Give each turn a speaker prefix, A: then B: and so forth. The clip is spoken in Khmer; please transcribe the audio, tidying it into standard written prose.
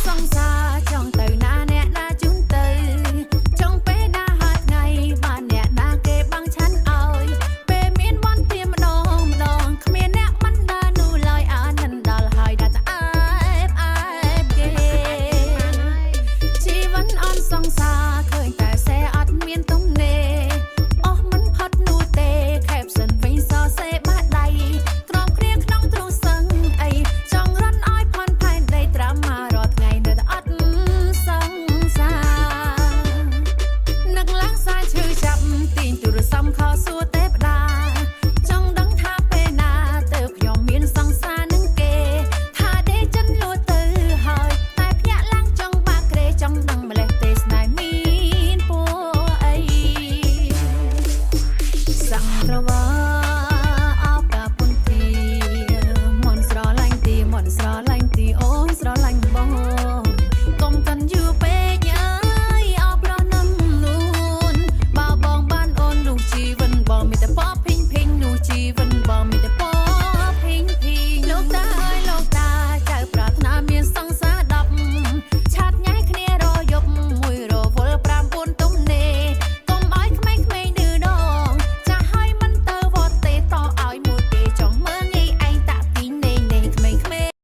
A: សង្សារចង់ទៅណាអ្នកណាជូនទៅចង់ពេលណាហើយថ្ងៃបានអ្នកណាគេបាំងឆាន់ឲ្យពេលមានបនទៀម្ដងម្ដងគ្មានអ្នកមិនដើរនោះឡើយអានដល់ហើយដាក់តែអែបអែបគេជីវិតអនសង្សារឃើញតែសេអត់មានទំនេរអស់មិនផុតនោះទេខែបសិនវិញសរសេបាក់ដៃក្រមគ្នាក្នុងទ្រូងសឹងអីចង់រត់ឲ្យផនផែនដីត្រាំមករត់ថ្ងៃនៅតែអត់សង្សារនឹកឡើងសាឈឺចាប់ទាញទូរស័ព្ទខោសួរទេវតាចង់ដឹងថាពេលណាទៅខ្ញុំមានសង្សារនឹងគេថាដេកចិនលួចទៅហើយតែភ្ញាក់ឡើងចង់បាក់ក្រេចង់ដឹងម្លេះទេស្នេហ៍មានពួរអី សង្ក្រវ៉ាអបកាពុនទីមនស្រឡាញ់ទីមនស្រឡាញ់ទីអូ